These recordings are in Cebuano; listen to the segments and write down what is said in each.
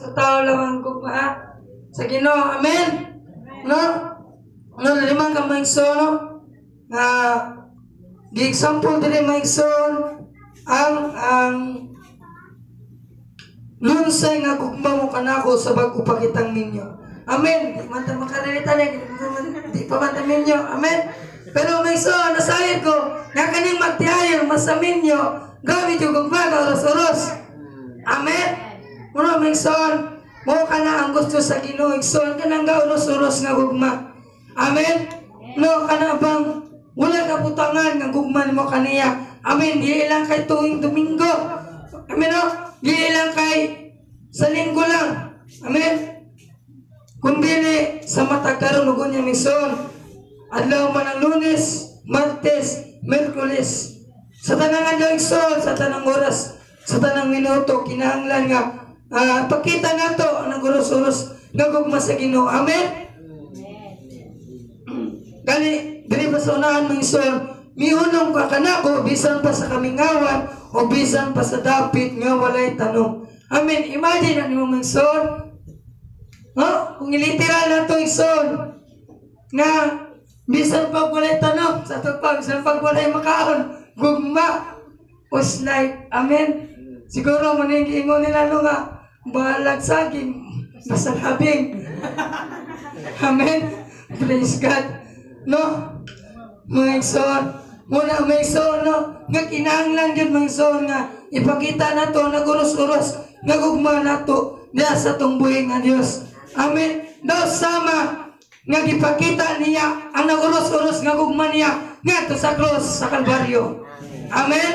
Sa tao lang ang gugma, ha? Sa Ginoo. Amen. No? No, limang ka mga igsoon, no? Nga gi-example diri, mga igsoon, ang lunsay nga gugma mo kanako sa bag-o pa kitang minyo. Amen. Di man ta makarelate ni, di pa man ta minyo. Amen. Pero mga igsoon, nasayod ko nga kaning magtiayon mas sa minyo, grabe jud gugma ka oros-oros. Amen. Muna, mga igsoon, mo kana ang gusto sa Ginoo, igsoon, kanang ga oros-oros nga gugma. Amen. No, kana bang wala ka butangan nga gugma nimo kaniya. Amen. Di lang kay tuwing Domingo. Amen, no? Di lang kay sa Linggo lang. Amen. Kundi sa matag karon ug unya, mga igsoon. Adlaw man ang Lunes, Martes, Miyerkules. Sa tanang adlaw, igsoon, sa tanang oras, sa tanang minuto, kinahanglan nga pakita nato ang oros-oros nga gugma sa Ginoo. Amen. Gani, diri pa sa unahan, mga igsoon, mihunong ka kanako bisan pa sa kamingawan o bisan pa sa dapit nga walay tanom. Amen. Imagine na nimo, mga igsoon. No? Kung iliteral na to, igsoon, nga bisan pa walay tanom, sa ato pa, bisan pa walay makaon, gugma was life. Amen. Siguro mo na yung giingon nila, no, nga bahalag saging, basta labing. Amen. Praise God. No? Mga igsoon, muna, mga igsoon, no? Nga kinahanglan yun, mga igsoon, nga ipakita nato nag-uros-uros nga gugma nato niya sa tong buhi nga Dios. Amen. Daw sama nga gipakita niya ang nag-uros-uros nga gugma niya ngadto sa cross sa Kalbaryo. Amen.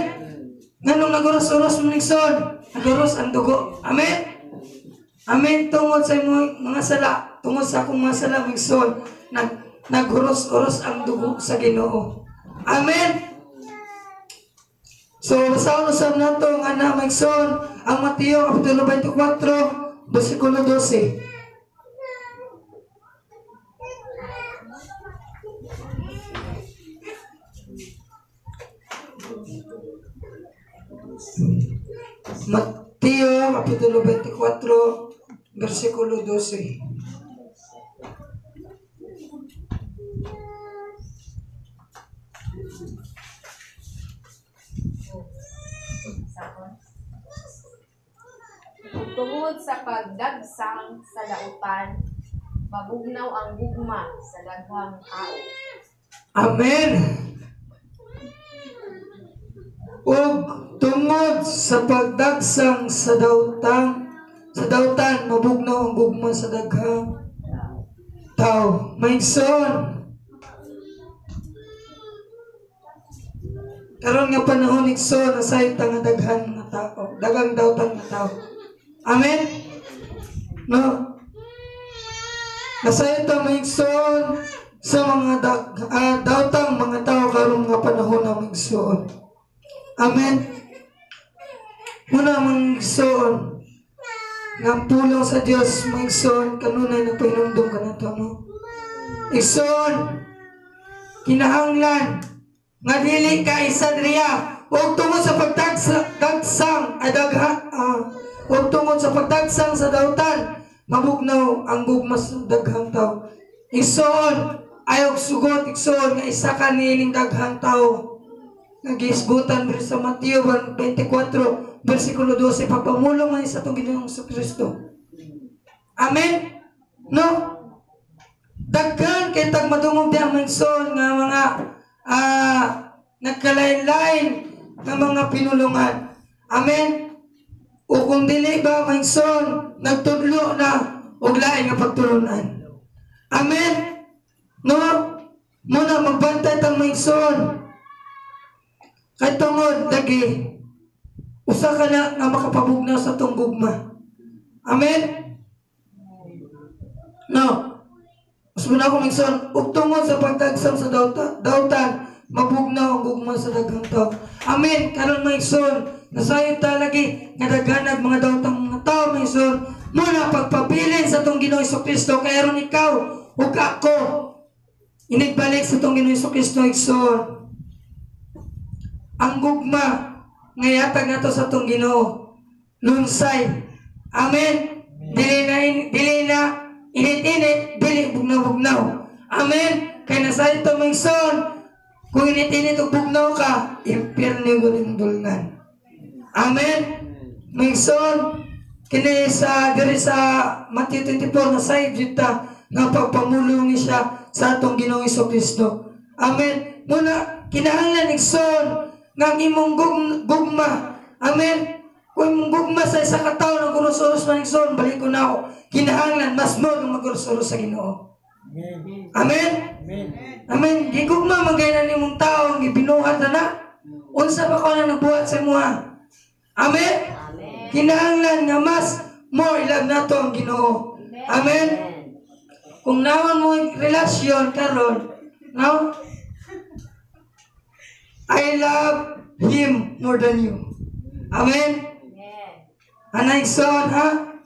Nganong nag-uros-uros mo, igsoon? Nag-uros ang dugo. Amen. Amen. Tungod sa imong mga sala, tungod sa akong mga sala, mga igsoon, naghuros-uros ang dugo sa Ginoo. Amen. So, basahon usab nato nga na, mga igsoon, ang Mateo Kapitulo 24, versikulo 12. Mateo Kapitulo 24, versikulo 12. Ug tungod sa pagdagsang sa dautan, mabugnaw ang gugma sa daghang tao. Amen. Ug tungod sa pagdagsang sa dautan, mabugnaw ang gugma sa daghang tao. Mga igsoon, karon nga panahon, igsoon, nasayod ta nga daghan nga tao, daghang dautan nga tao. Amen. No? Nasayod ta, mga igsoon, sa mga dautang mga tao karon nga panahon na, mga igsoon. Amen. Muna, mga igsoon, nga ang pulong sa Dios, mga igsoon, kanunay nagpahinumdum kanato, no? Igsoon, kinahanglan nga dili ka isa diriya ug tungod sa pagdagsang ay dagha ug tungod sa pagdagsang sa dautan, mabugnaw ang gugma sa daghang tao. Igsoon, ayaw sugot, igsoon, nga isa ka niining daghang tao nga gihisgutan diri sa Mateo 24 versikulo 12, pagpamulong man sa atong Ginoong Kristo. Amen. No? Daghan kay tag madungog diha, mga igsoon, nga mga nagkalain-lain nga mga pinulungan. Amen. O kung dili ba, mga igsoon, nagtudlo na og lain nga pagtulunan. Amen. No? Muna magbantay tang mga igsoon. Kay tungod lagi usa ka na nga makapabugnaw sa tong gugma. Amen. No. Mas muna akong igsoon, ug tungod sa pagdagsang sa dautan, mabugnaw ang gugma sa daghang tao. Amen. Karon, mga igsoon, nasayod ta lagi nga daghanag mga dautang mga tao, mga igsoon. Muna pagpabilin sa tong Ginoo Kristo kay aron ikaw ug ako inigbalik sa tong Ginoo Kristo, igsoon. Ang gugma nga yatag nato sa tong Ginoo lunsay. Amen. Dili mabugnaw. Amen. Kay nasa ito, mga igsoon, kung init-init og bugnaw ka, impyerno gud imong dulngan. Amen. Mga igsoon, kini sa diri sa Matthew 24 na sayop jud ta nga pagpamulong ni siya sa atong Ginoong Kristo. Amen. Muna kinahanglan, igsoon, nga ang imong gugma. Amen. Kung imong gugma sa isa ka tawo nang uros-uros man, igsoon, balik ko na ako. Kinahanglan mas more nga mag-uros-uros sa Ginoo. Amen. Amen. Amen. Amen. Gigugma man gay na nimong tao, gibinuhat na na. Unsa pa ko na nagbuhat sa imuha? Amen. Amen. Kinahanglan nga mas more love nato ang Ginoo. Amen. Kung naman mo relasyon karon, no? I love him more than you. Amen. Amen. Anay son, ha?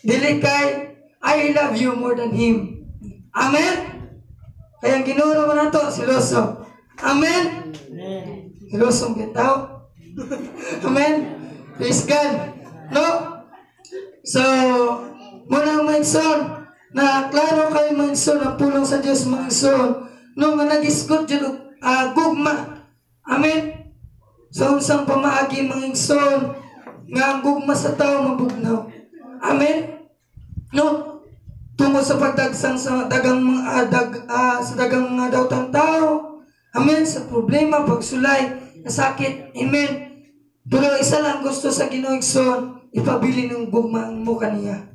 Dili kay I love you more than him. Amen. Kaya ang Ginoo naman nato siloso. Amen. Amen. Siloso ang tao. Amen. Praise God. No? So, muna, mga igsoon, na klaro kay mga igsoon, ang pulong sa Diyos, mga igsoon, no, nga nagisgot jud og gugma. Amen. Sa unsang pamaagi, mga igsoon, nga ang gugma sa tao mabugnaw? Amen. No? Tungod sa pagdagsang sa dagang mga sa dagang mga dawtang tao. Amen. Sa problema, pagsulay, sakit. Amen. Pero isa lang gusto sa Ginoo, igsoon, ipabili ng gugma mo kaniya.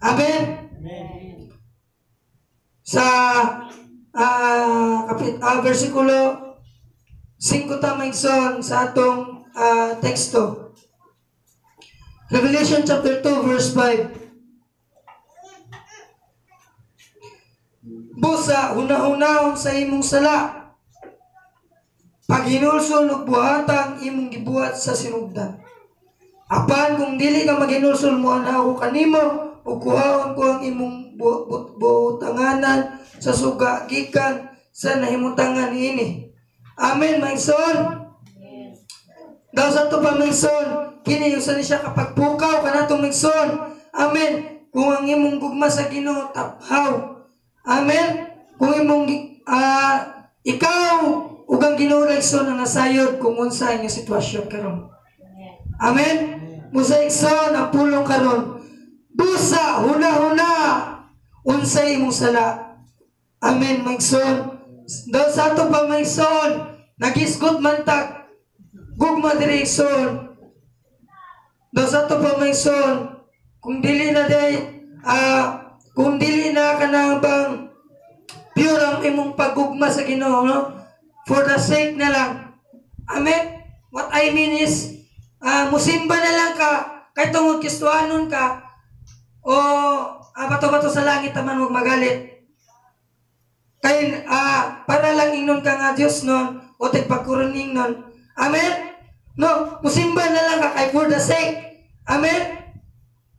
Amen. Amen. Sa kapit versikulo 5 ta, mga igsoon, sa atong teksto. Revelation chapter 2 verse 5. Busa, hunahunahon sa imong sala. Paghinulsol ug buhata ang imong gibuhat sa sinugdan. Apan kung dili ka maghinulsol, mo ako kanimo ug kuhaon ko ang imong butanganan sa suga gikan sa nahimutangan niini. Amen, mga igsoon. Daw sa ato pa, mga igsoon, kini usa ni siya kapag pukaw kanatong, mga igsoon. Amen. Kung ang imong gugma sa Ginoo taphaw. Amen. Kung imong ikaw ug ang Ginoo ra, igsoon, ang nasayod kung unsa inyong sitwasyon karon. Amen. Musa, igsoon, ang pulong karon. Busa, huna-huna unsay imong sala. Amen, mga igsoon. Daw sa ato pa, mga igsoon, nagisgot man tag gugma diri, igsoon. Daw sa ato pa, mga igsoon, kung dili na day kung dili na kanang bang pure ang imong pagugma sa Ginoo, no? For the sake na lang. Amen. What I mean is musimba na lang ka kay tungod Kristohanon ka o bato-bato sa langit taman, wag magalit. Kay para lang ingnon ka nga Dios nun o tigpagkuruning nun. Amen? No, musimba na lang ka kay for the sake. Amen?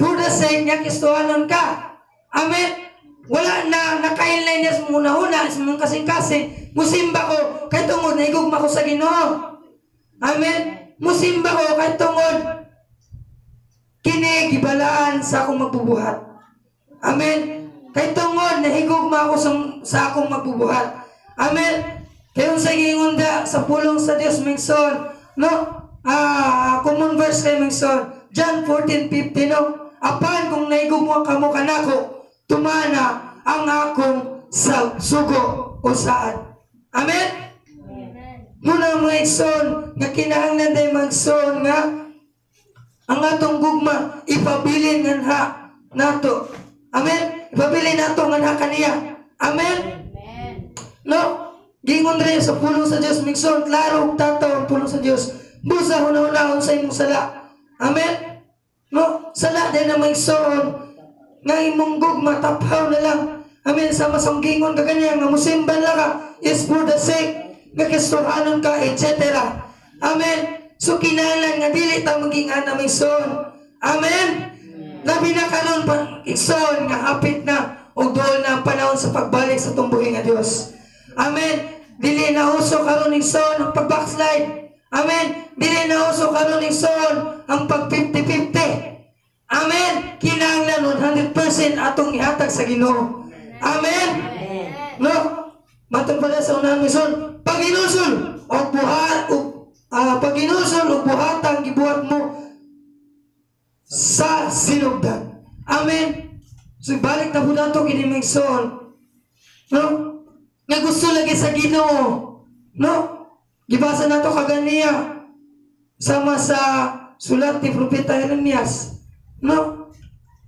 For the sake nga Kristohanon ka. Amen? Wala na naka-inline niya sa muna-una, sa mong kasing-kasing. Musimba ko kay tungod nahigugma ko sa Ginoo. Amen? Musimba ko kay tungod kini gibalaan sa akong magbubuhat. Amen? Kay tungod nahigugma ako sa akong magbubuhat. Amen? Kay unsa giingon da sa pulong sa Dios, mga igsoon, no? Common verse kay, mga igsoon, John 14:15, no? Apan kung nahigugma kamo kanako, tumana ang akong sa sugo o saad. Amen? Muna, mga igsoon, nga kinahanglan day, mga igsoon, nga ang atong gugma ipabilin nganha nato. Amen? Ipabilin nato nganha kaniya. Amen? Amen. No? Gingon rin sa pulong sa Dios, mga igsoon, klaro ug tataw ang pulong sa Dios. Busa, hunahunahon sa imong sala. Amen? No? Sala din na, mga igsoon, nga imong gugma taphaw na lang. Amen? Sama sa gingon ka ganyan, nga musimban lang ka, is for the sake nga Kristohanon ka, etc. Amen? So kinahanglan nga dili ta maging ana, mga igsoon. Amen? Labi na karon pa, igsoon, nga hapit na ug duol na ang panahon sa pagbalik sa tumbuhi nga Dios. Amen. Dili na uso karon, igsoon, ang pag-backslide. Amen. Dili na uso karon, igsoon, ang pag 50-50. Amen. Kinahanglan 100% atong ihatag sa Ginoo. Amen. No? Matong pala sa unahan, mga igsoon, paghinulsol og buhat og paghinulsol og buhatang gibuhat mo sa sinugdan. Amen. So balik na po nato kini, mga igsoon. No? Nga gusto lagi sa Ginoo. No? Gibasa nato kaganiya sama sa sulat ni Propeta Jeremias. No?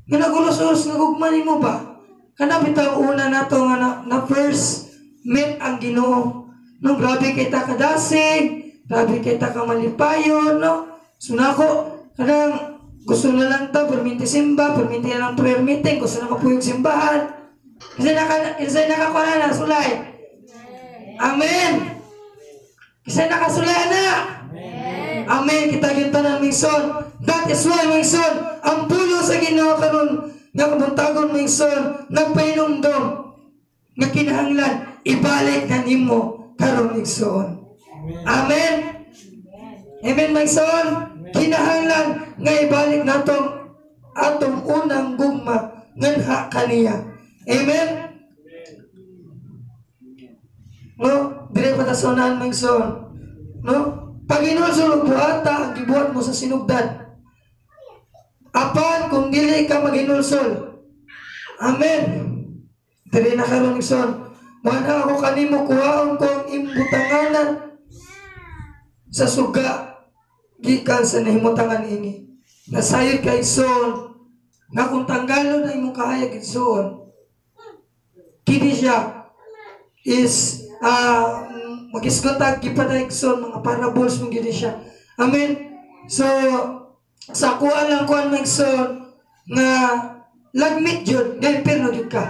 Nga nagulos-ulos nga gugma nimo ba? Kana bitaw una nato nga na first meet ang Ginoo. No, grabe kay ta kadasig, grabe kay ta kamalipayon, no? So nako, kanang gusto na lang ta perminti simba, perminti na lang prayer meeting, gusto na kapuyog simbahan. Kasi nakakuha na sulay. Amen. Kasi nakasulay na. Amen. Kita gyud tanan, mga igsoon. That is why, mga igsoon, ang pulong sa Ginoo karon nga kabuntagon, mga igsoon, nagpahinumdom nga kinahanglan ibalik na nimo karon, igsoon. Amen. Amen, mga igsoon. Kinahanglan nga ibalik natong atong unang gugma nganha kaniya. Amen. No, dire pa ta sa unahan, mga igsoon. No? Paghinulsol og buhata ang gibuhat mo sa sinugdan. Apan kung dili ka maghinulsol. Amen. Diri na karon, igsoon. Mana ako kanimo, kuhaon ko ang imong butanganan sa suga gikan sa nahimutangan ini. Nasayod ka, igsoon, nga kung tanggalon na imong kahayag, igsoon, kini siya is magisgotag gipaday, igsoon, mga parables mong gini siya. Amen. So sa kuha lang kuan, mga igsoon, nga lagmit jud nga impierno jud ka.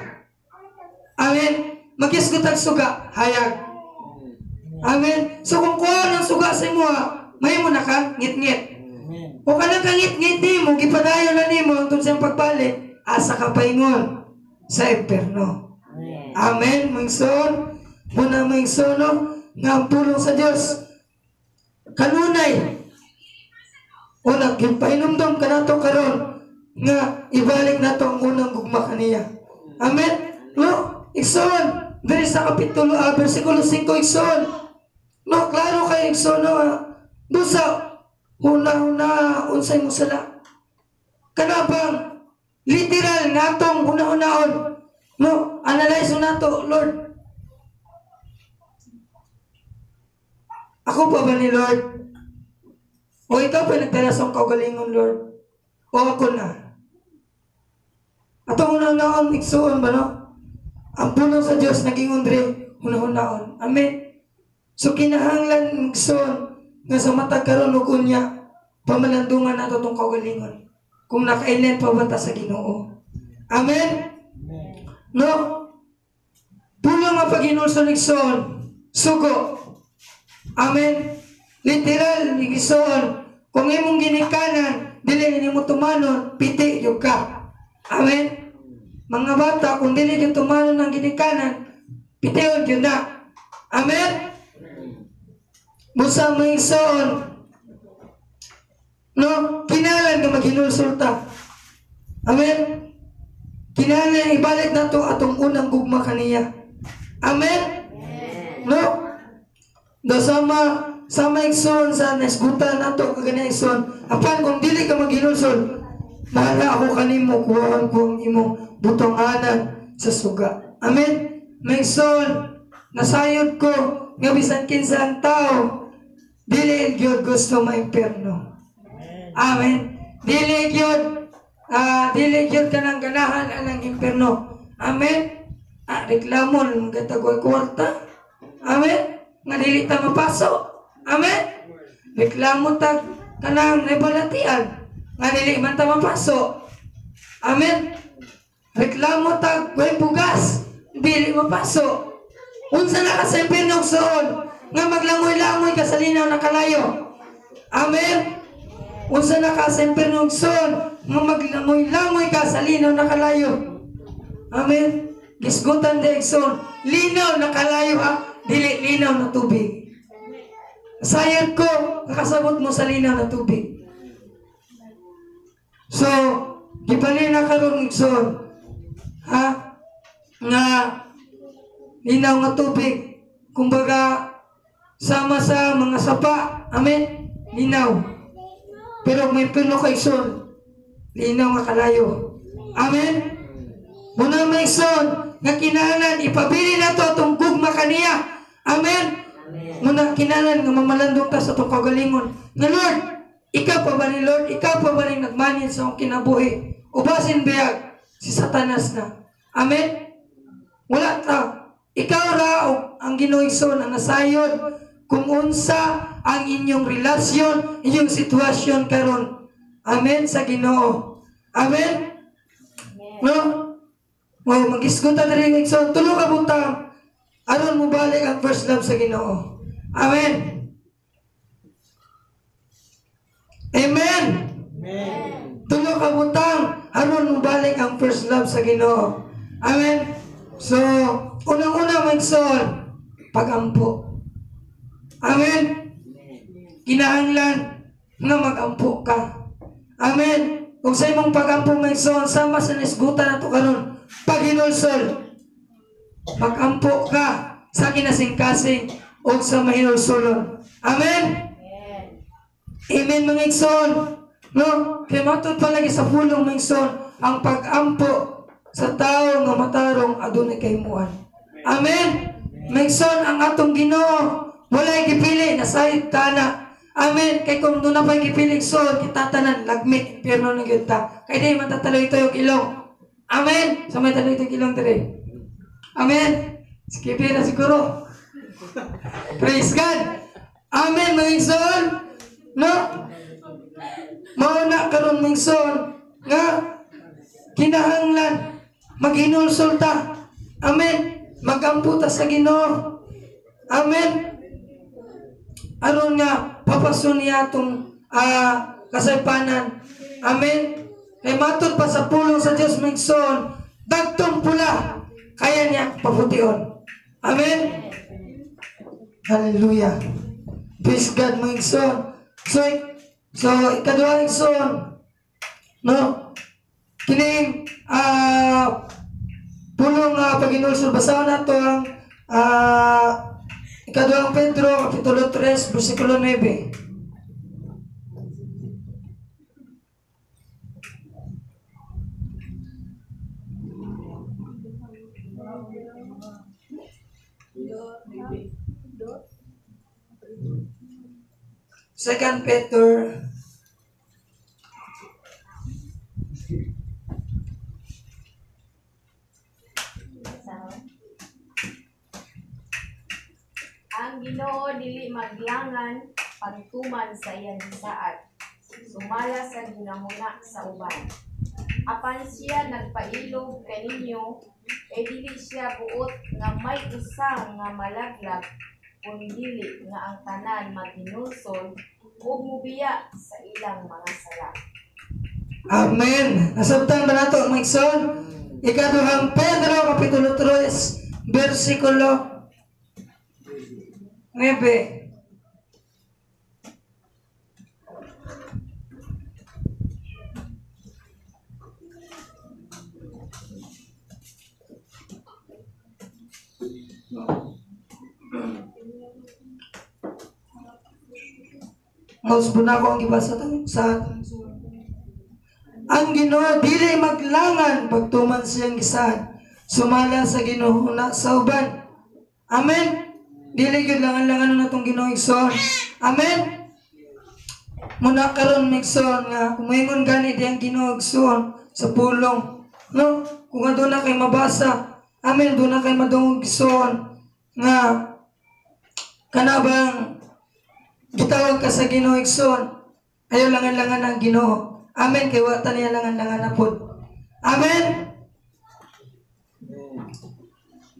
Amen. Magisgotag suga, hayag. Amen. So kung kuha ng suga sa imo, mahimo na ka ngit-ngit. O kanang kangit-ngit nimo, gipadayon na nimo hangtod sa iyang pagbalik, asa ka paingon? Sa impierno. Amen, mga igsoon. Muna, mga igsoon, no, nga ang pulong sa Dios kanunay una gipahinumdom kanato karon nga ibalik nato ang unang gugma kaniya. Amen. No, igsoon, diri sa kapitulo versikulo 5, igsoon. No, klaro kay, igsoon, no, busa huna-huna unsay mo sala. Kana bang literal natong huna-hunaon? No, analyze nato, "Lord. Ako pa ba ni Lord? O ikaw pa nagdala sa akong kaugalingon, Lord? O ako na?" Atong huna-hunaon, igsoon ba, no? Ang pulong sa Diyos naging dre, huna-hunaon. Amen. So kinahanglan, igsoon, nga sa matag karon ug unya, pamalandungan nato tong kaugalingon. Kung nakainline pa ba ta sa Ginoo. Amen. No? Pulong nga paghinulsol, igsoon, sugo. Amen. Literal, igsoon, kung imong ginikanan, dili nimo tumanon, piti gyud ka. Amen. Mga bata, kung dili gyud tumanon ang ginikanan, pitiyon gyud na. Amen. Busa, mga igsoon, no, kinahanglan nga maghinulsol ta. Amen. Kinahanglan ibalik nato atong unang gugma kaniya. Amen. No? Do sama sama, igsoon, sa naisgutan nato kaganiya, igsoon. Apan kung dili ka maghinulsol, bahala ako kanimo, kuhaan ko ang imong butanganan sa suga. Amen. Mga igsoon, nasayod ko nga bisan kinsa ang tao, dili gyud gusto maimpierno. Amen. Dili gyud kanang ganahan anang impierno. Amen. Reklamo mga tagoy kwarta. Amen. Nga dili ta mapaso. Amen. Reklamo ta kanang nabalatian nga dili man ta mapaso. Amen. Reklamo ta way bugas, dili mapaso. Unsa na ka sa impierno, igsoon, nga maglangoy-langoy ka sa linaw na kalayo? Amen. Unsa na ka sa impierno, igsoon, nga maglangoy-langoy ka sa linaw na kalayo? Amen. Gisgutan de, igsoon, linaw na kalayo ha, dili linaw na tubig. Sayad ko, nakasabot mo sa linaw na tubig. So, gibalin na karon, igsoon. Ha? Nga Linaw nga tubig. Kumbaga, sama sa mga sapa. Amen? Linaw. Pero may impyerno kay Son, linaw nga kalayo. Amen? Muna may son, nga kinahanglan ipabili na to atong gugma kaniya. Amen? Muna kinahanglan nga mamalandong ta sa atong kaugalingon. Nga Lord, ikaw pa ba ni Lord? Ikaw pa ba ni nagmanin sa akong kinabuhi? O basin biyag si Satanas na. Amen? Wala ta. Ikaw ra o ang Ginoo Igsoon ang nasayod kung unsa ang inyong relasyon, inyong sitwasyon karon. Amen sa Ginoo. Amen? No? Wow, mag-isgutan na rin Igsoon. Tulo ka butang aron mo balik ang first love sa Ginoo. Amen. Amen. Amen. Tulo ka butang aron mo balik ang first love sa Ginoo. Amen. So, unang-una mga igsoon, pagampo. Amen. Kinahanglan nga magampo ka. Amen. Kung sa imong pagampo mga igsoon, sama sa nisgutan nato karon, paghinulsol. Magampo ka sa kinasingkasing o sa mahinulsulon. Amen. Amen mga igsoon. No, kay matod palagi sa pulong mga igsoon, ang pagampo sa tao nga matarong adunay kahimuan. Amen. Mga igsoon, ang atong Ginoo walay gipili nasayod tana. Amen. Kay kung doon na pa'y gipili igsoon, kita tanan lagmit impyerno na gyud ta. Kay di man tataloy toyog ilong. Amen. Sa may taloy toyog ilong dire. Amen. Sige na siguro. Praise God. Amen mga igsoon. No? Mao na karon mga igsoon nga kinahanglan maghinulsol ta. Amen. Magampo ta sa Ginoo. Amen. Aron nga papasun niya atong kasaypanan. Amen. Kay matud pa sa pulong sa Dios mga igsoon, dagtong pula kaya niya papution. Amen. Hallelujah. Praise God mga igsoon. So ikaduha igsoon, no? Kining pulong paghinulsol, basahon nato ang ikaduhang Pedro kapitulo 3 bersikulo 9. Second Peter Ang Ginoo dili maglangan pagtuman sa iyang gisaad, sumala sa ginahuna sa uban. Apan siya nagpailob kaninyo, kay dili siya buot nga may usa nga malaglag, kun dili nga ang tanan maghinulsol ug mobiya sa ilang mga sala. Amen. Nasabtan ba nato mga igsoon? Ikaduhang Pedro kapitulo 3 bersikulo 9. Mausbo na ako ang gibasa sa ang Ginoo dili maglangan pagtuman siyang gisaad, sumala sa Ginoo na sa uban. Amen. Dili gyud langan-langan na atong Ginoo igsoon. Amen. Muna karon igsoon nga kumoingon gani diyang Ginoo igsoon sa pulong, no? Kung aduna kay mabasa, amen, aduna kay madungog igsoon nga kanabang gitawag ka sa Ginoo igsoon, ayaw langan-langan ang Ginoo. Amen, kay wa ta niya langan-langan na pod. Amen.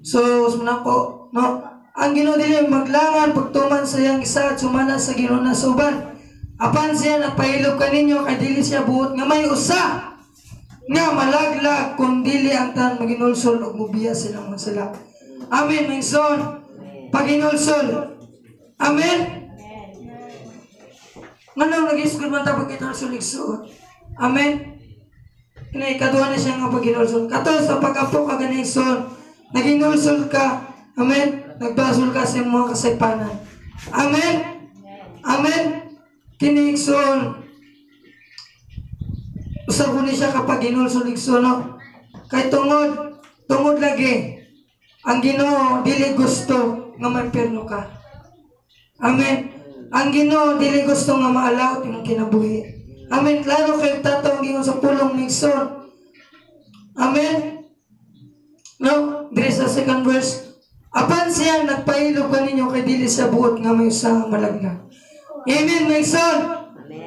So, muna ko, no? Ang Ginoo dili maglangan pagtuman sa iyang isa at sumala sa Ginoo na sa uban. Apan siya nagpahilog kaninyo kay dili siya buot nga may usa nga malaglag kun dili ang tanan maginulsol ug mobiya silang mga sala. Amen, mga igsoon. Paghinulsol. Amen. Nganong nag-isgod man ta paghinulsol igsoon? Amen. Kini ikaduha na siya nga paghinulsol. Kato sa pag-apo ka gani igsoon, naghinulsol ka. Amen? Nagbasol ka sa imong mga kasaypanan. Amen? Amen? Kini, igsoon, usab ni siya kapag ginulsol, igsoon, no? Kay tungod, tungod lagi, ang Ginoo dili gusto nga maimpierno ka. Amen. Ang Ginoo dili gusto nga maalaot imong kinabuhi. Amen. Klaro kay tataw ang gingon sa pulong ni igsoon. Amen. No, diri sa second verse, apan siya nagpailob kaninyo kay dili sa buot nga may usa nga malaglag. Amen, mga igsoon.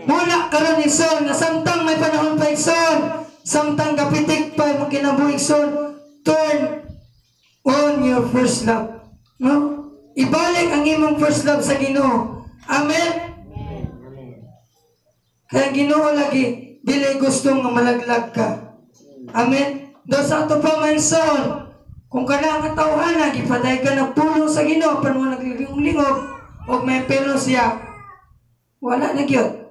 Muna karon, igsoon, nga samtang may panahon pa, igsoon, samtang kapitik pa imong kinabuhi, igsoon, turn on your first love. No? Ibalik ang imong first love sa Ginoo. Amen. Kaya ang Ginoo lagi dili gusto nga malaglag ka. Amen. Do sa ato pa, mga igsoon, kung kana ang tawhana gipaday ka ng pulong sa Ginoo pan mo naglingog-lingog og may pelo siya, wala na gyud.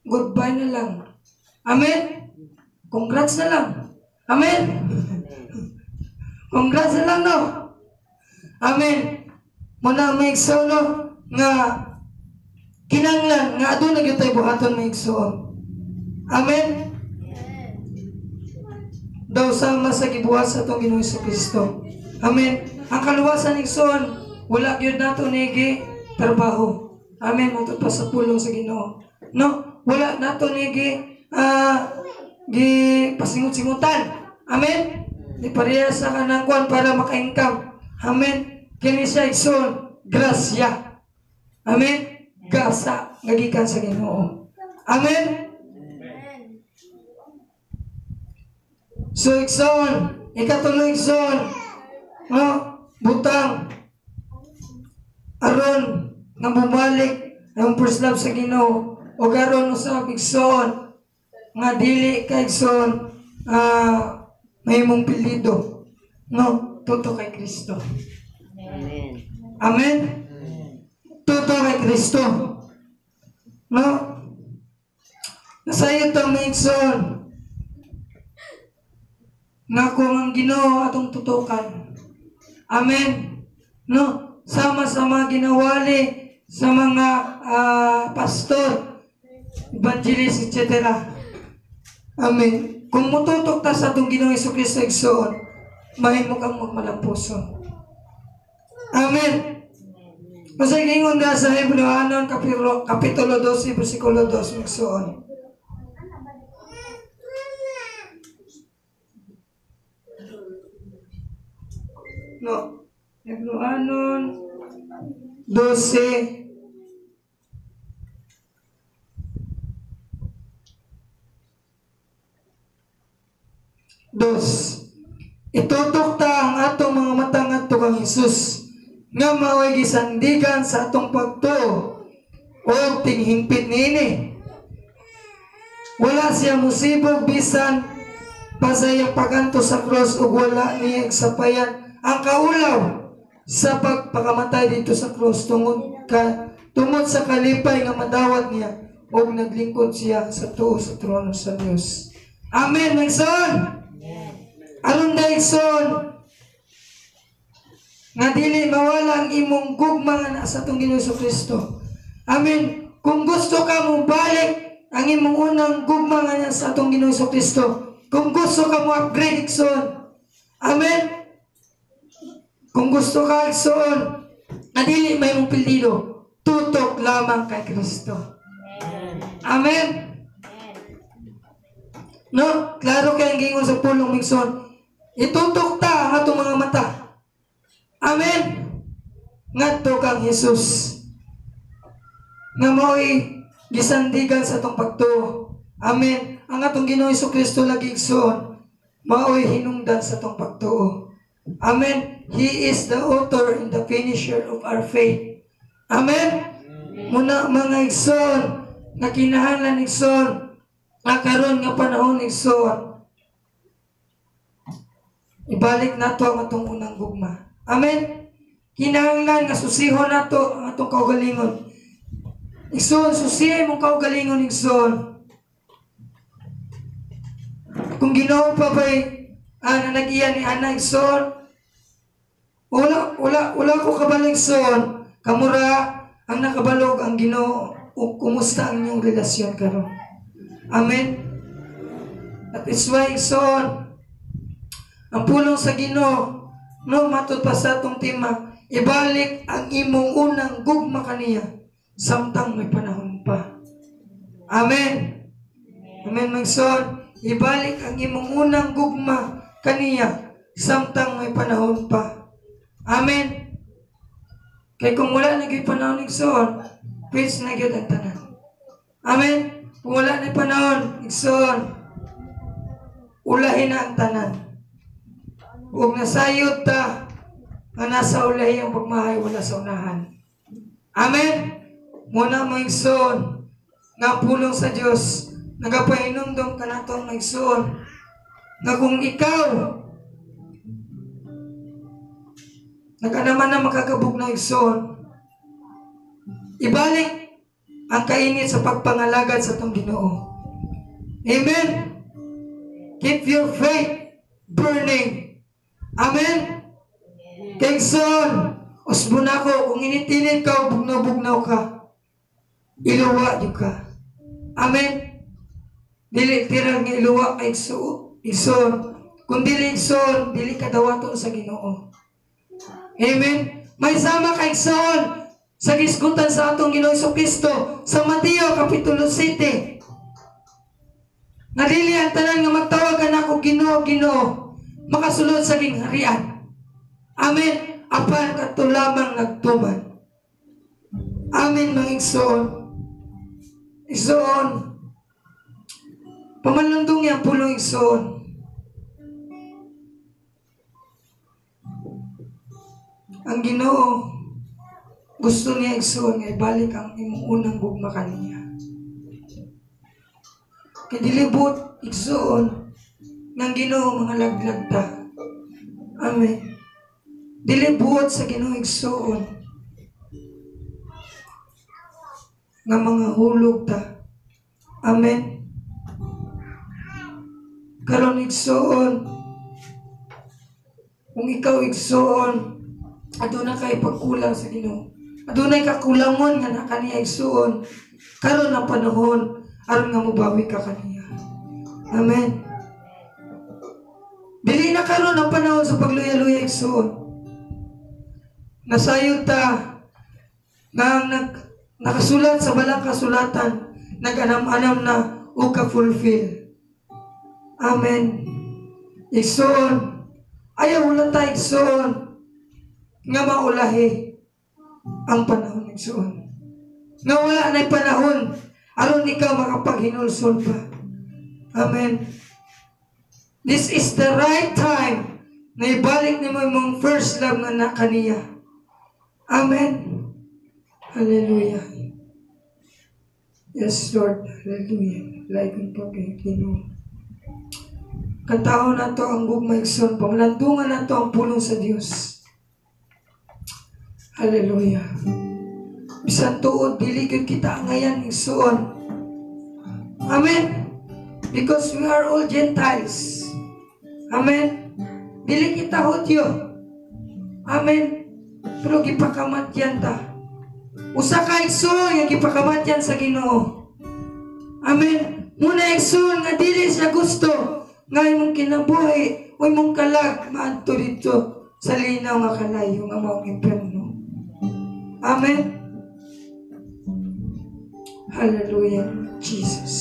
Goodbye na lang. Amen. Congrats na lang. Amen. Congrats na lang, no. Amen. Muna, mga igsoon, no, nga kinanglan nga aduna gyud tay buhaton, mga igsoon. Amen. Daw sama sa gibuhat sa atong Ginoong Kristo. Amen. Ang kaluwasan, igsoon, wala gyud nato nigi trabaho. Amen. Matud pa sa pulong sa Ginoo. No, wala nato nigi gi pasingot-singutan. Amen. Di pareha sa kanang kwan para maka-income. Amen. Kini siya, igsoon, grasya. Amen. Gasa nga gikan sa Ginoo. Amen. So igsoon, ikatulo, igsoon, no, butang aron nga bumalik ang first love sa Ginoo o aron usab, igsoon, nga dili ka, igsoon, mahimong pilido, no, tutok kay Kristo. Amen. Amen. Tutok kay Kristo, no. Nasayo ta, mga igsoon, nga kung ang Ginoo atong tutukan. Amen. No, sama sa mga ginawali sa mga pastor, evangelist, etc. Amen. Kung mututok ta sa atong Ginoong Kristo, igsoon, mahimo kang magmalampuson. Amen. Kasi gingon na sa Hebreohanon kapitulo 12 versikulo 2, igsoon. No. Hebreohanon 12 2. Itutok ta ang atong mga mata ngadto kang Hesus nga mao'y gisandigan sa atong pagtuo og tinghingpit niini. Wala siya musibog bisan pa sa iyang paganto sa cross ug wala niya sapayan ang kaulaw sa pagpakamatay dito sa cross tungod sa kalipay nga madawat niya ug naglingkod siya sa tuo sa trono sa Dios. Amen, mga igsoon. Aron da, igsoon, nga dili mawala ang imong gugma nga naa sa atong Ginoong Kristo. Amen. Kung gusto ka mo balik ang imong unang gugma nga naa sa atong Ginoong Kristo, kung gusto ka mo upgrade, igsoon. Amen. Kung gusto ka, igsoon, nga dili may mong pildido, tutok lamang kay Kristo. Amen. No, klaro kay ang gingon sa pulong, igsoon. Itutok ta ang atong mga mata. Amen. Ngadto kang Jesus nga mao'y gisandigan sa atong pagtuo. Amen. Ang atong Ginoong Kristo lagi, igsoon, mao'y hinungdan sa atong pagtuo. Amen. He is the author and the finisher of our faith. Amen. Muna, mga igsoon, nga kinahanglan, igsoon, nga karon nga panahon, igsoon, ibalik nato ang atong unang gugma. Amen. Kinahanglan nga susihon nato ang atong kaugalingon. Igsoon, susihay mong kaugalingon, igsoon. Kung Ginoo pa ba'y na nag-iya ni Ana, igsoon, Wala, wala, wala ko kabalo, igsoon. Kamura ang nakabalo ang Ginoo ug kumusta ang inyong relasyon karon. Amen. That is why, igsoon, ang pulong sa Ginoo, no, matud pa sa atong tema, ibalik ang imong unang gugma kaniya samtang may panahon pa. Amen. Amen, mga igsoon. Ibalik ang imong unang gugma kaniya samtang may panahon pa. Amen. Kay kung wala na gyud panahon, igsoon, which na gyud ang tanan. Amen. Kung wala na panahon, igsoon, ulahin na ang tanan. Ug nasayod ta nga nasa ulahi ang pagmahay, wala sa unahan. Amen. Muna, mga igsoon, nga ang pulong sa Dios nagapahinumdom kanato, mga igsoon, nga kung ikaw nag-anaman na makakabugnaw, igsoon, ibalik ang kainit sa pagpangalagad sa atong Ginoo. Amen. Keep your faith burning. Amen. Kay igsoon, usbon ako, kung init-init ka o bugnaw-bugnaw ka, iluwa jud ka. Amen. Dili literal nga iluwa kay igsoon. Kung dili, igsoon, dili ka dawaton sa Ginoo. Amen. May sama kay igsoon sa gisgutan sa atong Ginoo Kristo sa Mateo kapitulo 7. Nga dili ang tanan nga magtawag kanako, "Ginoo, Ginoo," makasulod sa gingharian. Amen. Apan kadto lamang nagtuman. Amen, mga igsoon. Igsoon, pamanlundong ang pulong, igsoon. Ang Ginoo gusto niya, igsoon, nga ibalik ang imong unang gugma kaniya. Kay dili buot, igsoon, ng Ginoo mga laglag ta. Amen. Dili buot sa Ginoo, igsoon, nga mga hulog ta. Amen. Karon, igsoon, kung ikaw, igsoon, aduna kay pagkulang sa Ginoo, adunay kakulangon nga na kaniya, igsoon, karon ang panahon aron nga mobawi ka kaniya. Amen. Dili na karon ang panahon sa pagluya-luya, igsoon. Nasayod ta nga ang nakasulat sa balang kasulatan nag-anam-anam na o ka-fulfill. Amen. Igsoon, ayaw lang ta, igsoon, nga maulahi ang panahon, igsoon. Nga wala na'y panahon aron ikaw makapaghinulsol pa. Amen. This is the right time na ibalik nimo imong first love nga na kaniya. Amen. Hallelujah. Yes, Lord. Hallelujah. Like ang pag Ginoo. Kantahon nato ang gugma, igsoon. Pamalandungan nato ang pulong sa Dios. Hallelujah. Bisan tuod, dili gyud kita angayan, igsoon. Amen. Because we are all Gentiles. Amen. Dili kita Hudyo. Amen. Pero gipakamatyan ta. Usa ka, igsoon, nga gipakamatyan sa Ginoo. Amen. Muna, igsoon, nga dili siya gusto nga imong kinabuhi o imong kalag maadto dito sa linaw nga kalayo nga maong impyerno. Amen. Hallelujah. Jesus.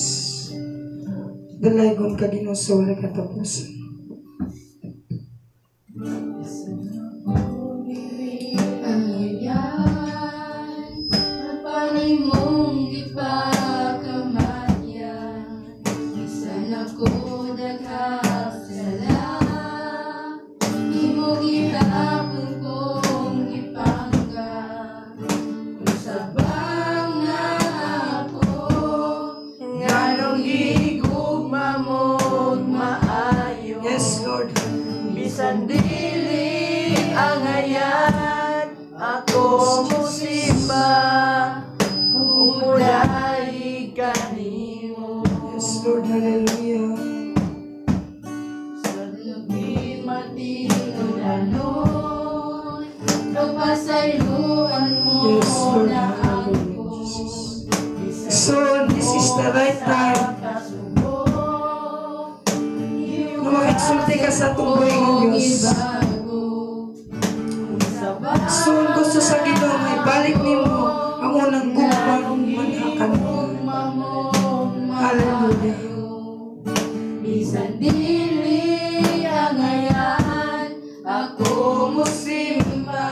Dalaygon ka, Ginoo, sa walay katapusan. Angayan, apan imong gipakamatyan, bisan ako daghang sala, imo gihapon kong gipangga. Kung sabang na ako, nganong gigugma mo'g maayo? Yes, Lord. Bisan dili angayan, ako mosimba ug modayeg kanimo. Yes, Lord. Hallelujah. Sa labi matinud-anon, Ug pasayloan mo Yes, Lord. na Hallelujah, ako. Jesus. So, this is the right time na makigsulti ka sa atong buhi nga Diyos. So, gusto sa Ginoo nga ibalik nimo ang unang gugma manhakan mo. Hallelujah. Bisan dili angayan, ako mosimba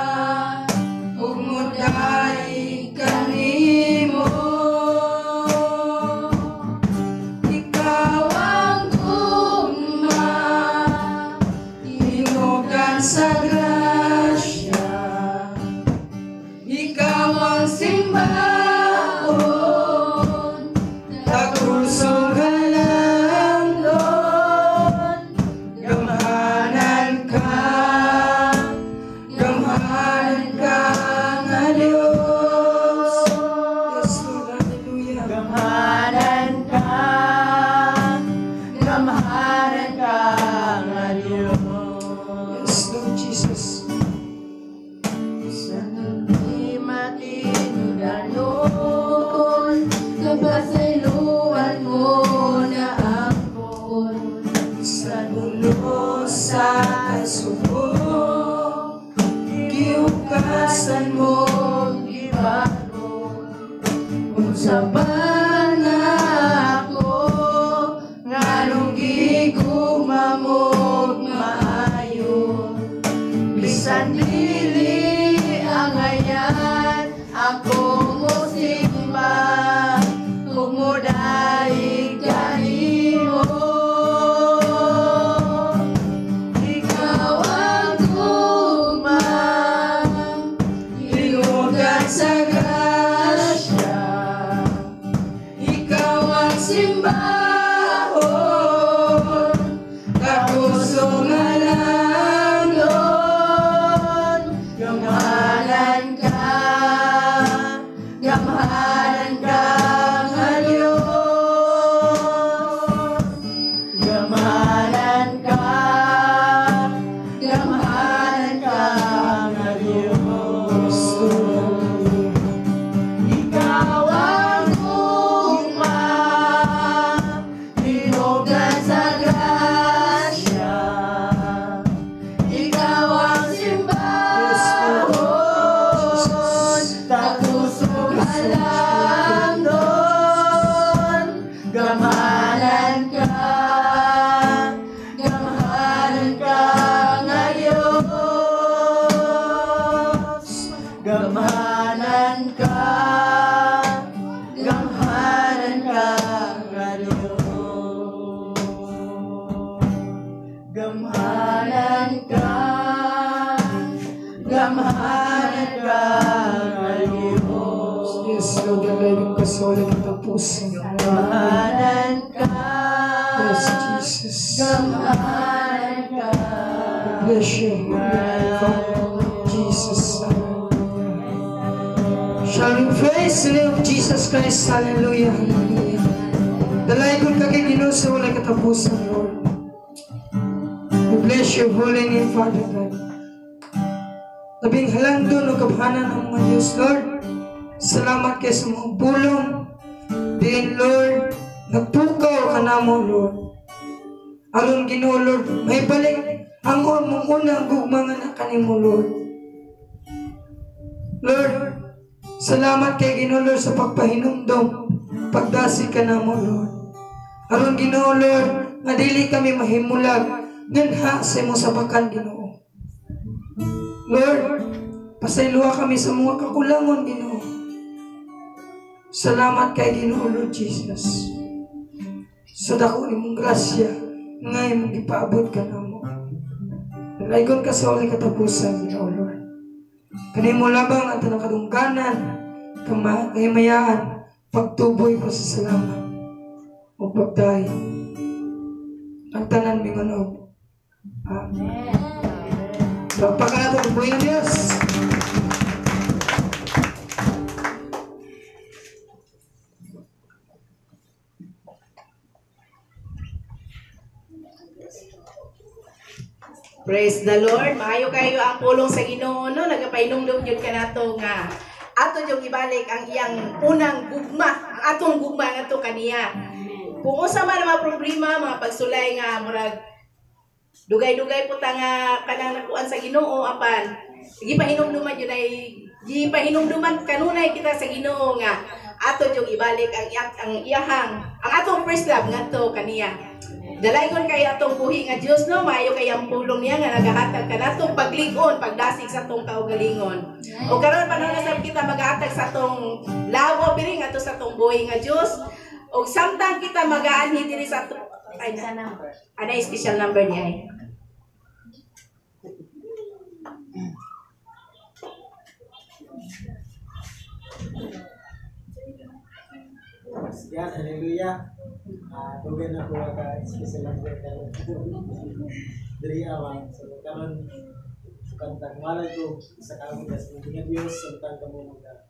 ug modaig kanimo. Ikaw Ang gugma, tinugan sa grasya. Ikaw ang simbahon, takusog halangdon. Gamhanan ka nga Diyos. Yes, Lord, hallelujah. Gamhanan ka, gamhanan ka nga Diyos. Yes, Lord Jesus. Sa di matinudanon, Kapasayloan mo na ako. Sa dulo sa kasubo, gihugasan mo, gibago. Unsa ba na ako, nganong gigugma mo maayo? Bisan dili angayan, ako mosimba ug modaig kanimo. Ikaw ang gugma, tinugan sa grasya. Ikaw ang simbahon, takusog halangdon. Gamhanan ka, gamhanan ka nga Diyos. Gamhanan ka, gamhanan ka nga Diyos. Ikaw ang gugma, tinugan sa grasya. Ikaw ang simbahon, takusog halangdon. Gamhanan ka, gamhanan ka nga Diyos. Gamhanan ka, gamhanan ka nga Diyos. Gamhanan ka, gamhanan ka nga Diyos. Yes, Lord, dalaygon ka sa walang katapusan. Gamhanan ka, Yes, Jesus. gamhanan ka. Bless you, Father, Jesus. Shall we praise the name of Jesus Christ? Hallelujah, hallelujah. Dalaygon ka kay Ginoo sa walay katapusan, Lord. We bless your holy name, Father God. Labing halangdon o kabhanan ang mga Diyos, Lord. Salamat kay sa mga bulong. Diin, Lord, nagpukaw ka namo, Lord. Aron Ginoo, Lord, may balik ang mong unang gugma nga na kanimo, Lord. Lord, salamat kay Ginoo, Lord, sa pagpahinumdom, pagdasig ka namo, Lord. Aron Ginoo, Lord, nga dili kami mahimulag nganha sa imong sabakan, Ginoo. Lord, pasayloa kami sa mga kakulangon, Ginoo. Salamat kay Ginoo, Lord Jesus. Sa dako nimong grasya nga imong gipaabot ka namo. Dalaygon ka sa walay katapusan, Ginoo, Lord. Kanimo lamang ang tanang kadungganan, kahimayaan, pagtuboy pa sa salamat o pagdaig. Ang tanan mingon og Amen. Palakpakan nato ang buhi nga Dios. Praise the Lord. Maayo kayo ang pulong sa Ginoo, no? Nagapahinumdum gyud kanato nga ato yung ibalik ang iyang unang gugma, ang atong gugma ngadto kaniya. Kung unsa man ang mga problema, mga pagsulay nga murag dugay-dugay po ta nga kanang nakuan sa Ginoo, apan gipahinumduman yun ay gipahinumduman kanunay kita sa Ginoo nga ato yung ibalik ang iyahang ang atong first love ngadto kaniya. Dalaygon kay atong buhi nga Dios, no? Maayo kay ang pulong niya nga nagahatag kanato paglig-on, pagdasig sa atong kaugalingon. O karon, panahon na sab kita magahatag sa atong love offering ato sa atong buhi nga Dios. Og samtang kita magaanhi diri sa ato ay Sa na, number. Ana special number niya ay. Yan, hallelujah. Dugay na ko ka special number karon. Diri awan. So karon kantang malay ko sa kaamong sa mga Dios samtang kamo mga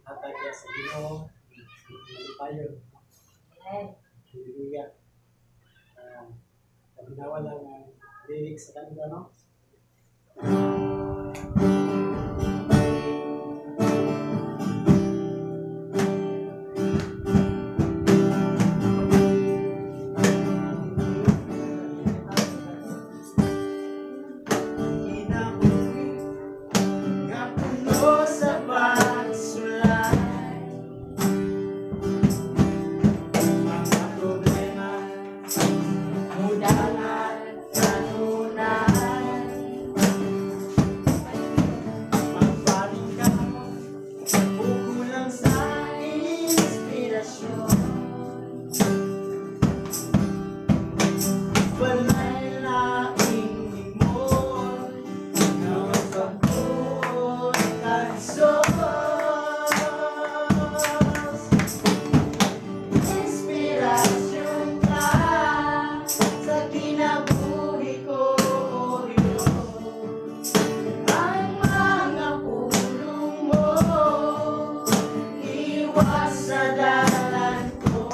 hatag sa Ginoo. Malipayon. Amen. Hallelujah. Kabinawa lang ang lyrics sa kanta, no? Kinabuhi nga puno sa pagsulay, mga problema mudalat kanunay. Magpaling ka kukulang sa inspirasyon. Walay laing limon nga pagbuot kag sos. Inspirasyon ka sa kinabuhi ko, O Diyos. Ang mga pulong mo iwas sa dalan ko.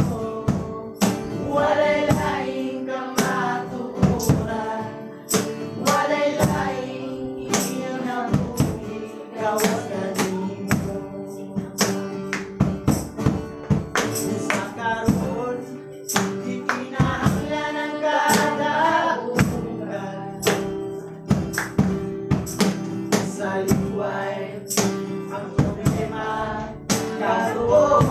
Walay laing kamatuoran, walay laing kinabuhi gawas kanimo. Sa karon di kinahanglan ang kadaugan. Sa liway ang problema karoon.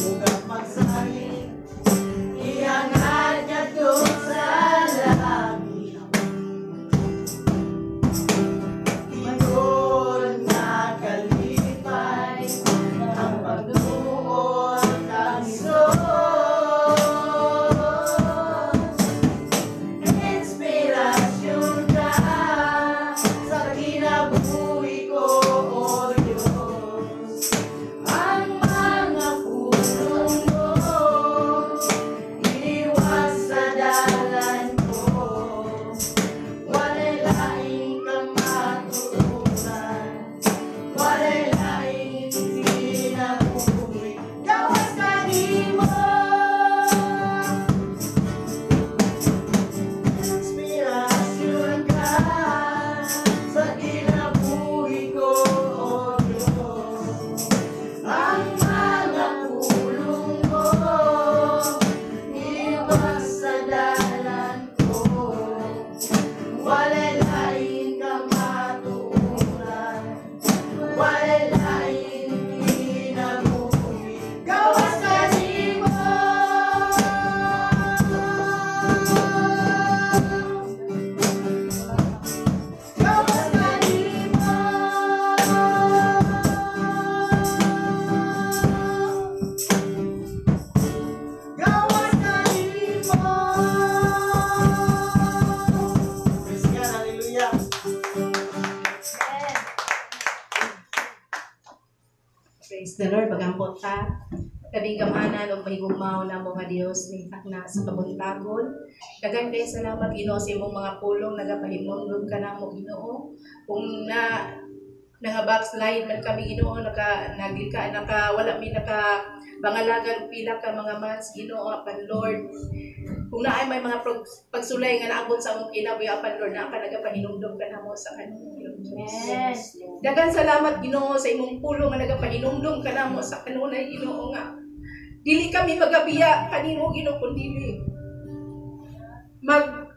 Ug ang pagsalig ihangad ngadto sa langit. Tinuod nga kalipay ang pagduol kang Hesus. Inspirasyon ka sa kinabuhi ko, O Diyos. Ang mga pulong mo iwas sa dalan ko. Walay laing kamatuoran, walay laing kinabuhi gawas kanimo. Inspirasyon ka sa kinabuhi ko, O Diyos. Ang mga pulong mo iwas sa dalan ko. Walay laing kamatuoran, walay laing kinabuhi gawas kanimo. Gawas kanimo. Gawas kanimo. Praise God, hallelujah. Amen. Praise the Lord, magambot ta. Labing gamhanan ug mahigugmaon namo nga Dios ning takna sa kabuntagon. Daghan kay salamat, Ginoo, sa imong mga pulong nagapahinumdum ka namo, Ginoo. Kung na nga backslide man kami, Ginoo, naka naglika naka wala mi naka bangalagan pila ka mga months, Ginoo, apan Lord, Kung naay may mga pagsulay nga naabot sa among kinabuhi apan Lord, naa ka nagapahinumdom kanamo sa kanunay, Ginoong Dios. Yes. Daghang salamat, Ginoo, sa imong pulong nga nagapahinumdom kanamo sa kanunay, Ginoo, nga dili kami magabiya kanimo, Ginoo, kun dili mag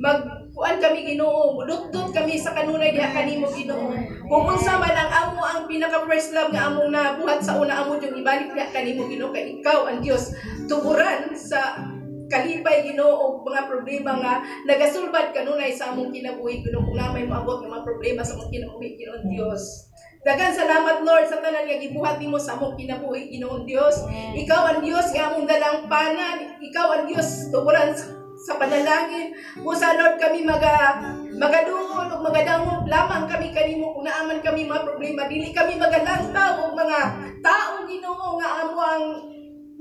mag kuan kami, Ginoo, mudutdot kami sa kanunay diha kanimo, Ginoo. Kung unsa man ang amo ang pinaka first love nga among nabuhat sa una, amo yung ibalik diha kanimo, Ginoo, kay ikaw ang Dios tuburan sa kalipay, Ginoo, og mga problema nga nagasulbad kanunay sa among kinabuhi, Ginoo, kung naa may moabot nga mga problema sa among kinabuhi, Ginoo Dios. Daghang salamat, Lord, sa tanan nga gibuhat nimo sa among kinabuhi, Ginoong Dios. Ikaw ang Dios nga among dalampanan, ikaw ang Dios tuburan sa panalangin. Busa Lord, kami magaduol ug magadangop lamang kami kanimo kung naa man kami mga problema. Dili kami magalangtaw og mga tao, Ginoo, nga amo ang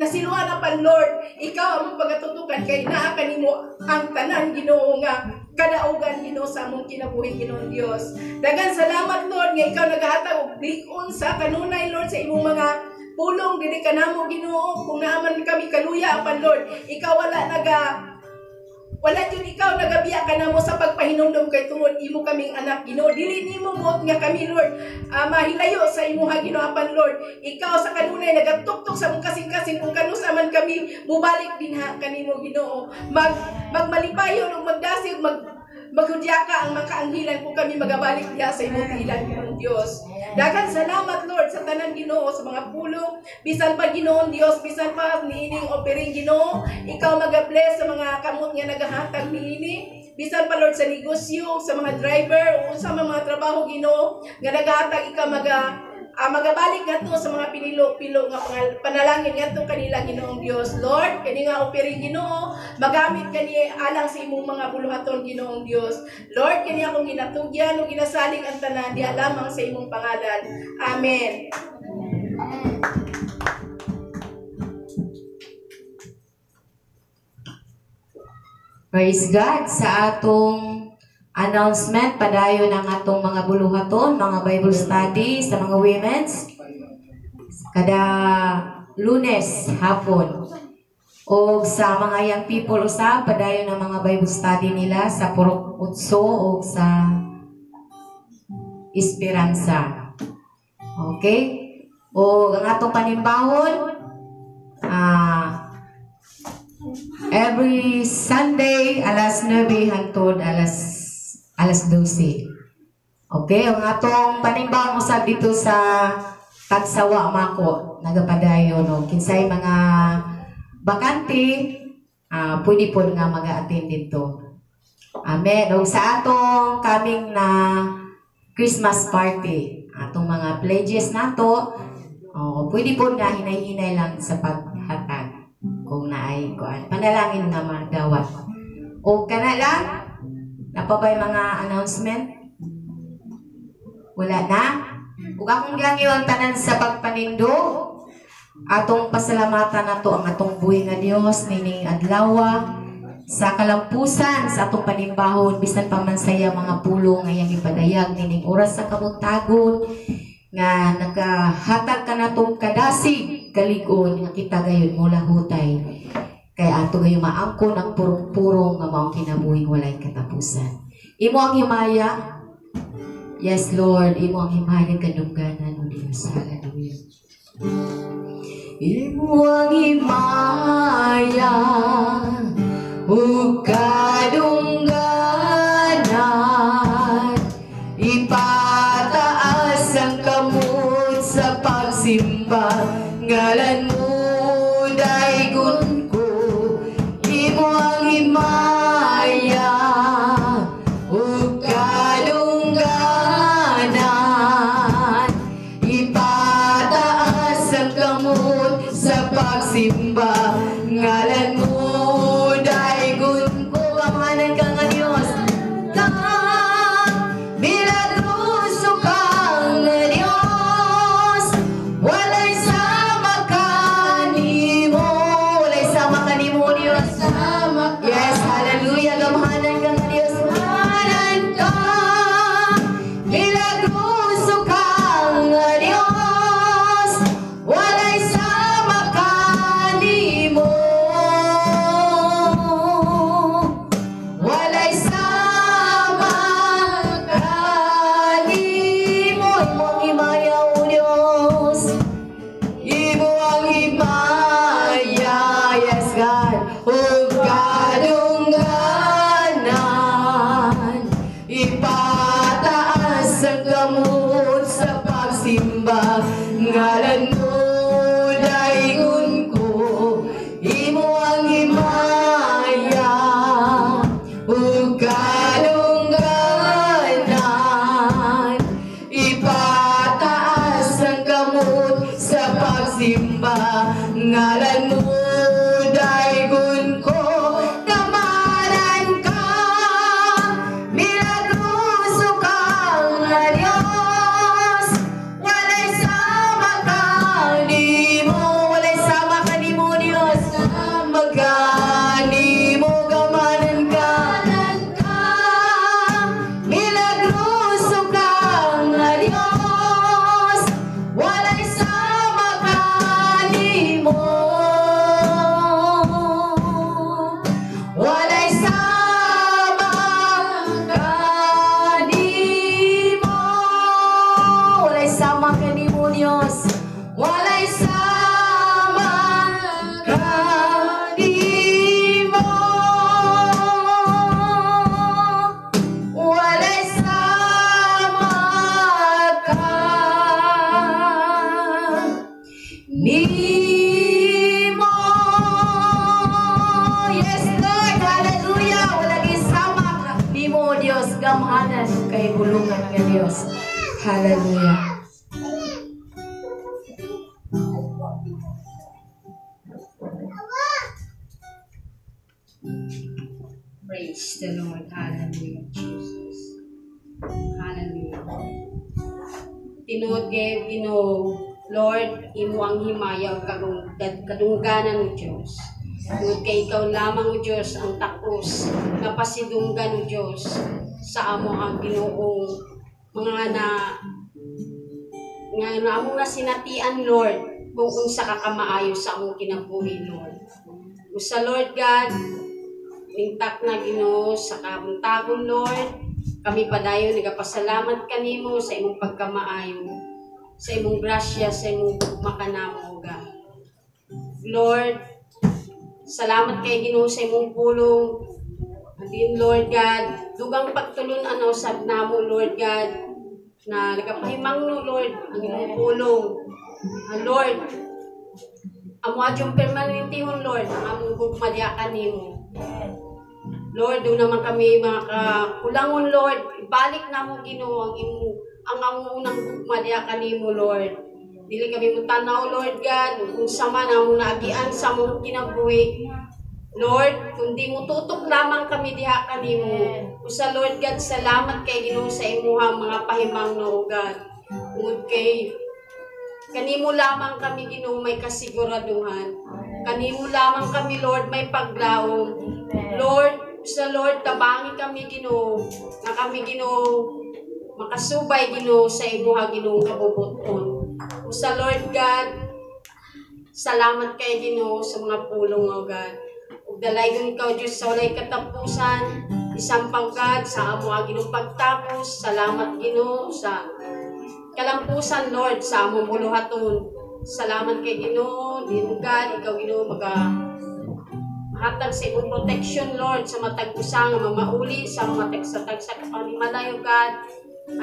nasiluan apan Lord, ikaw among pagatutukan kay naa kanimo ang tanan, Ginoo, nga kadaugan, Ginoo, sa among kinabuhi, Ginoong Dios. Daghang salamat, Lord, nga ikaw nagahatag og lig-on sa kanunay, Lord, sa imong mga pulong dili kanamo, Ginoo, kung naa man kami kaluya apan Lord, ikaw wala jud ikaw nagabiya ka namo sa pagpahinumdom kay tungod imo kaming anak, Ginoo. Dili nimo buot nga kami, Lord, mahilayo sa imuha, Ginoo, apan Lord, ikaw sa kanunay nagatuktok sa among kasing-kasing kung kanusa man kami mubalik dinha kanimo, Ginoo. Magmalipayon ug magdasig, maghudyaka ang makaanghilan kung kami magabalik diha sa imong tiilan, Ginoong Dios. Daghang salamat, Lord, sa tanan, Ginoo, sa mga pulong bisan pa, Ginoong Dios, bisan pa niining offering, Ginoo, ikaw maga-bless sa mga kamot nga nagahatag niini, bisan pa, Lord, sa negosyo, sa mga driver o sa mga trabaho, Ginoo, nga nagahatag, ikaw magabalik ngadto sa mga pinilo-pilo nga panalangin ngadto kanila, Ginoong Dios. Lord, kani nga offering, Ginoo, magamit kani alang sa imong mga buluhaton, Ginoong Dios. Lord, kani akong ginatugyan ug ginasalig ang tanan diha lamang sa imong pangalan. Amen. Praise God sa atong announcement, padayon ang atong mga buluhaton, mga Bible study sa mga women's kada Lunes hapon. O sa mga young people usab, padayon ang mga Bible study nila sa Purok Utso o sa Esperanza. Okay? O ang atong panimbahon, every Sunday alas 9 hangtod alas 12. Okay, ang atong panimbahon usab dito sa Tagsawa Mako, nagapadayon no. Kinsay mga bakante, pwede po nga mag-attend dito. Amen. Og sa atong coming na Christmas party, atong mga pledges nato, pwede po nga hinay-hinay lang sa paghatag kung naay kuan. Panalangin nga madawat. O kana lang, napabay mga announcement? Wala na? Ug akong gihangyo ang tanan sa pagpanindo, atong pasalamatan nato ang atong buhi nga Dios nining adlawa sa kalampusan sa atong panimbahon, bisan pa man saya mga pulong nga iyang ipadayag nining oras sa kabuntagon nga nakahatag ka natong kadasig kalig-on nga kita gayon mula hutay kay ato gayon maangkon ang purong-purong nga maong kinabuhing walay katapusan. Imo ang himaya. Yes, Lord, imo ang himaya kadungganan o Dios. Hallelujah. Imo ang himaya ug kadungganan, ipataas ang kamot sa pagsimba, ngalan mo daygon ko. Imo ang himaya ug kadungganan, ipataas ang kamot sa pagsimba, ngalan mo daygon ko. gamhanan ug kahibulungan nga Dios. Hallelujah. Praise the Lord. Hallelujah, Jesus. Hallelujah. Tinuod kay Ginoo, Lord, imo ang himaya ug kadungganan o Dios. Tungod kay ikaw lamang o Dios ang takos nga pasidunggan o Dios sa amo ang Ginoong mga na nga na among nasinatian, Lord, kung unsa ka kamaayo sa among kinabuhi, Lord. Usa, Lord God, ningtak na Ginoo sa kabuntagon, Lord. Kami padayon nagapasalamat kanimo sa imong pagkamaayo, sa imong grasya, sa imong gugma kanamo, God. Lord, salamat kay Ginoo sa imong pulong. Adin, Lord God, dugang pagtulun-an usab namo, Lord God, na nagapahimangno, Lord, ang imong pulong. Lord, amo adyong permanentihon, Lord, ang among gugma diha kanimo. Lord, doon naman kami mga kakulangon, Lord. Ibalik namo Ginoo ang imo ang among unang gugma diha kanimo, Lord. Dili kami motanaw, Lord God, ug unsa man among naagian sa among kinabuhi. Lord, kundi mututok lamang kami diha kanimo. Usa, Lord God, salamat kay Ginoo sa imuhang mga pahimangno, God. Tungod kay kanimo lamang kami, Ginoo, may kasiguraduhan. Kanimo lamang kami, Lord, may paglaom. Lord, sa Lord, tabangi kami, Ginoo, na kami, Ginoo, makasubay, Ginoo, sa imuha, Ginoo, kabubuton. Usa, Lord God, salamat kay Ginoo sa mga pulong, O God. Ug dalaygon ikaw, Diyos, sa walay katapusan, isampaw, God, sa amo Ginoong pagtapos. Salamat, Ginoo, sa kalampusan, Lord, sa among buluhaton. Salamat kay Ginoo, din God, ikaw, Ginoo, maga hatag sa imong protection, Lord, sa matag usa nga mamauli sa matag sa tagsa ka panimalay, God.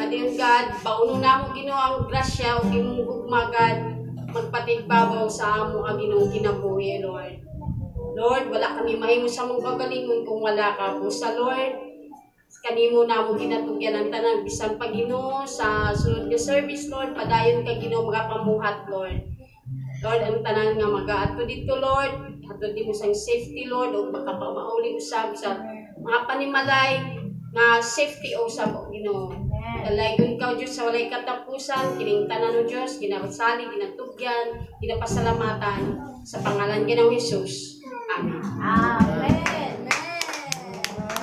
Adiyon, God, bauno namo, Ginoo, ang grasya ug imong gugma, God, magpatigbabaw sa amo ang Ginoong kinabuhi, Lord. Lord, wala kami mahimo sa among kagalingon kung wala ka po sa Lord. Kanimo namo ginatugyan ang tanan bisan pa, Ginoo, sa sunod nga service, Lord, padayon ka, Ginoo, magapamuhat, Lord. Lord, ang tanan nga magaadto dito, Lord, hatod nimo sa safety, Lord, ug makapamauli usab sa mga panimalay nga safety usab, Ginoo. Dalaygon ka, Diyos, sa walay katapusan, kining tanan, o Diyos, ginasalig, ginatugyan, ginapasalamatan sa pangalan Ginoong Hesus. Amen. Amen.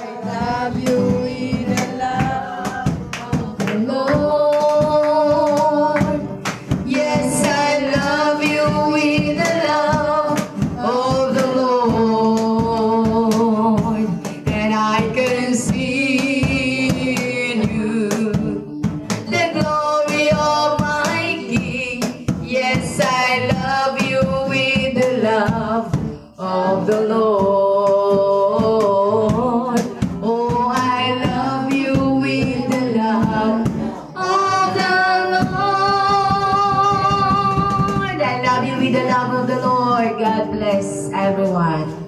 I love you with the love of the Lord. Yes, I love you with the love of the Lord. And I can see in you the glory of my King. Yes, I love you with the love of the Lord. Oh, I love you with the love of the Lord. I love you with the love of the Lord. God bless everyone.